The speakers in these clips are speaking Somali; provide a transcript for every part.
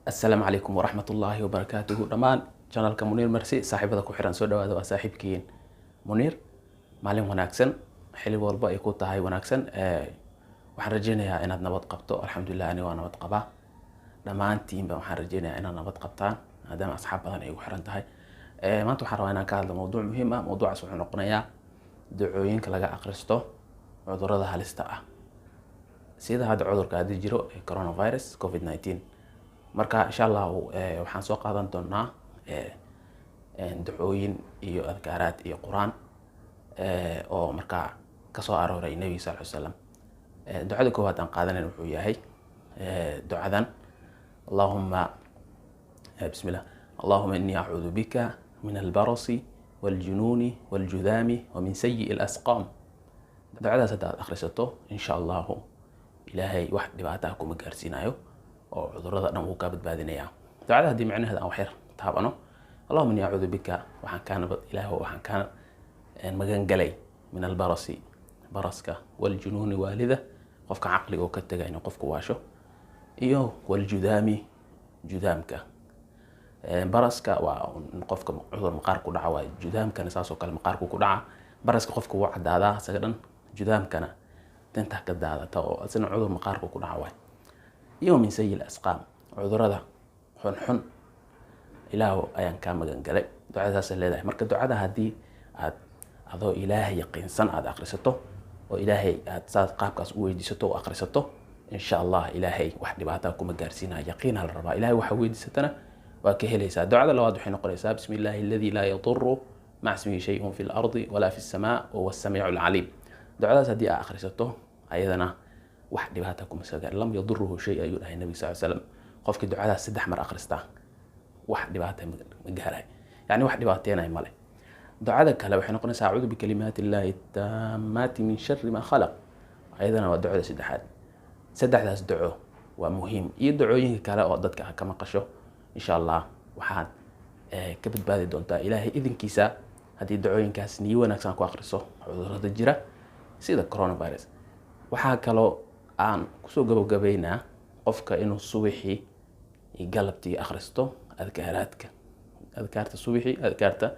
Asalaamu calaykum waraxmatullaahi wabarakaatuhu. Dhammaan channelka Muniir Marsi saaxiibada ku xiran, soo dhawaada. Waa saaxiibkiin Muniir. Maalin wanaagsan, xili walba ay ku tahay wanaagsan. Waxaan rajeynayaa inaad nabad qabto. Alxamdulilah, aniga waa nabad qabaa. Dhammaantiinba waxaan rajeynayaa inaad nabad qabtaan, maadaama asxaab badan ay ugu xiran tahay. Maanta waxaan rabaa inaan ka hadlo mowduuc muhiim ah. Mowduucaas wuxuu noqonayaa ducooyinka laga akhristo cudurrada halista ah, sida hadda cudurka hadda jiro ee coronavirus COVID-19. Marka insha Allahu waxaan soo qaadan doonaa ducooyin iyo adkaaraad iyo Qur-aan oo markaa kasoo arooray Nebiga sal ly slam. Ducada koowaad aan qaadanayn wuxuu yahay ducadan: Allahuma, bismillah, "Allahuma inii acuudu bika min albarasi waljunuuni waljudaami wamin sayi alasqaam." Ducadaas hadda aad akhrisato, insha Allahu Ilaahay wax dhibaata ah kuma gaarsiinayo oo cudurada dhan wuu kaa badbaadinayaa. Ducada haddii micnaheeda aan waxyar taabano: "Allahuma inni acuudu bika", waxaan kaa nabad, Ilaah, waxaan kaa magan galay, "min albarasi", baraska, "waljunuuni", waalida, qofka caqliga oo ka taga, inuu qofku waasho, iyo "waljudaami", judaamka. Baraska waa in qofka cudur maqaar ku dhaca waay. Judaamkana saasoo kale maqaarku ku dhaca. Baraska qofka wuu cadaadaa isaga dhan, judaamkana tinta ka daadata oo isna cudur maqaarku ku dhaca waay. Iyo "min sayi asqaam", cudurada xunxun Ilaahu ayaan kaa magan galay. Ducada saasay leedahay. Marka ducada haddii aad adoo Ilaahay yaqiinsan aad akhrisato oo Ilaahay aad saas qaabkaas u weydiisato oo akhrisato, insha Allah Ilaahay wax dhibaataa kuma gaarsiinaya. Yaqiina la rabaa. Ilaahay waxa weydiisatana waa ka helaysaa. Ducada labaad waxay noqonaysaa "bismi illaahi aladi laa yaduru maca ismihi shayun fi lardi walaa fi samaa wahuwa asamiicu alcaliim". Ducadaas haddii aad akhrisato, ayadana wax dhibaata kuma soo gaar. "Lam yaduruhu shay", ayuu dhahay Nabiga sal slam. Qofkii ducadaas 3 mar akhristaa wax dhibaata ma gaaray, yani wax dhibaateynaya male. Ducada kale waxay noqonaysaa "acuudu bikalimaati illaahi taamaati min shari maa khalaq". Ayadana waa ducada saddexaad. Saddexdaas duco waa muhiim, iyo ducooyinka kale oo dadka aad ka maqasho. Insha Allah waxaad ka badbaadi doontaa Ilaahay idinkiisa haddii ducooyinkaas niyo wanaagsan ku akhriso cudurada jira sida coronavirus. Waxaa kaloo aan kusoo gabagabeynaa qofka inuu subaxii iyo galabtii akhristo adkaaraadka, adkaarta subaxii, adkaarta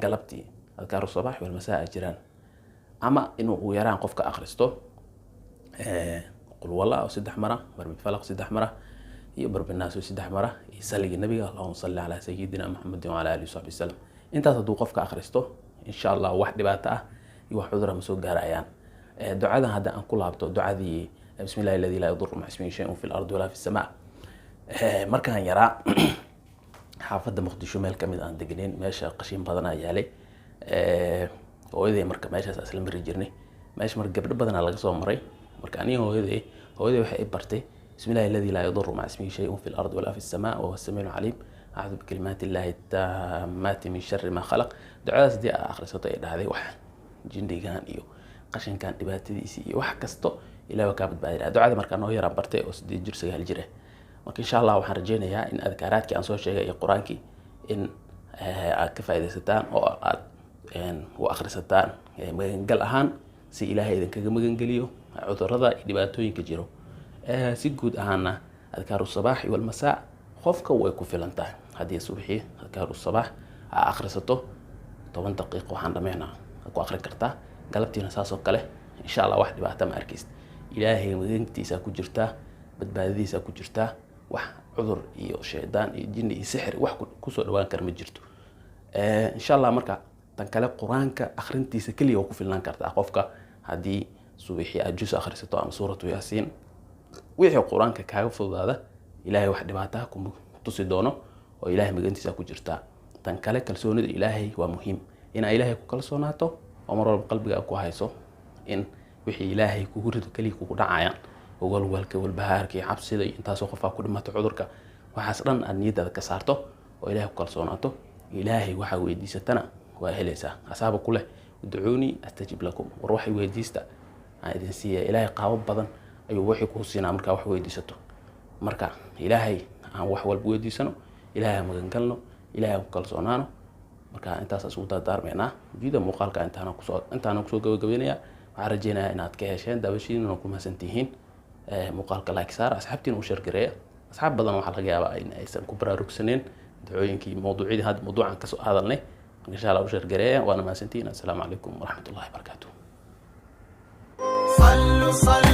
galabtii, adkaaru sabax walmasaa ay jiraan, ama inuu ugu yaraan qofka akhristo qulwala oo 3 mara, barbi falaq 3 mara iyo barbinaas oo 3 mara, iyo saliga Nabiga, "Allahuma salli calaa sayidina Maxamedin wacala alihi wasaxbi wasalam". Intaas hadduu qofka akhristo, insha Allah wax dhibaato ah iyo wax cudura ma soo gaarayaan. Ducadan hadda aan ku laabto, ducadii "bismi illahi aladi laa yaduru maca ismihi shayun fi lardi walaa fi samaa". Markaan yaraa, xaafadda Muqdisho meel kamid aan degnayn, meesha qashin badanaa yaalay. Hooyaday marka meeshaas isla mari jirnay. Meesha marka gabdho badanaa laga soo maray. Marka aniga hooyaday waxay i bartay "bismi illahi aladi laa yaduru maca ismihi shayun fi lardi walaa fi samaa wahuwa samiicu caliim, acuudu bikalimaati illahi taamaati min shari maa khalaq". Ducadaas haddii aad akhrisato, ay dhahday, wax jinnigan iyo qashinkan dhibaatadiisi iyo wax kasto Ilaah waa kaa badbaadinaya. Ducada markaa noo yaraan bartay oo 8 jir, 9 jir ah. Marka insha Allah waxaan rajeynayaa in adkaaraadkii aan soo sheegay iyo Qur-aankii in aad ka faaidaysataan oo aad u akhrisataan magangal ahaan, si Ilaahay idinkaga magangeliyo cudurada iyo dhibaatooyinka jiro. Si guud ahaana adkaaru sabaax walmasaa qofka way ku filan tahay. Haddii subaxii adkaaru sabaax aa akhrisato, 10 daqiiqo waxaan dhameynaa ku akhrin kartaa, galabtiina saas oo kale, insha Allah wax dhibaata ma arkaysid. Ilaahay magantiisa ku jirtaa, badbaadadiisa ku jirtaa. Wax cudur iyo shaydaan iyo jinni iyo sixir wax kusoo dhawaan kara ma jirto, insha Allah. Marka tan kale, Qur-aanka akhrintiisa keliya waa ku filnaan kartaa qofka. Haddii subaxii aad jus akhrisato ama suuratu Yaasiin, wixii Qur-aanka kaaga fududaada, Ilaahay wax dhibaataha kuma tusi doono oo Ilaahay magantiisa ku jirtaa. Tan kale, kalsoonida Ilaahay waa muhiim, inaa Ilaahay ku kalsoonaato oo mar walba qalbiga ku hayso in wixii Ilaahay kugu rido keliya kugu dhacayaan. Walwalka, walbahaarka iyo cabsida iyo intaasoo qofaa ku dhimato cudurka, waxaas dhan aad niyadaada ka saarto oo Ilaahay ku kalsoonaato. Ilaahay waxaa weydiisatana waa helaysaa. Asaaba ku leh "udcuunii astajib lakum", war waxay weydiista aan idin siiya. Ilaahay qaabo badan ayuu wixii kuu siinaa markaa wax weydiisato. Marka Ilaahay aan wax walba weydiisano, Ilaahay aan magangalno, Ilaahay aan ku kalsoonaano. Marka intaas isugu dardaarmaynaa. Ujeeda muuqaalka intaana kusoo gabagabeynaya. Waxaan rajeynayaa inaad ka hesheen, daawashiinana ku mahadsantihiin. Muuqaalka like saar, asxaabtiina u share gareeya. Asxaab badan waxaa laga yaabaa in aysan ku baraarugsaneen ducooyinkii mawduucyadii hadda mawduucan kasoo hadalnay. Marka insha Allah u share gareeya, waana mahadsantihiin. Assalaamu calaykum waraxmatullahi wabarakaatuh. صلوا صلوا.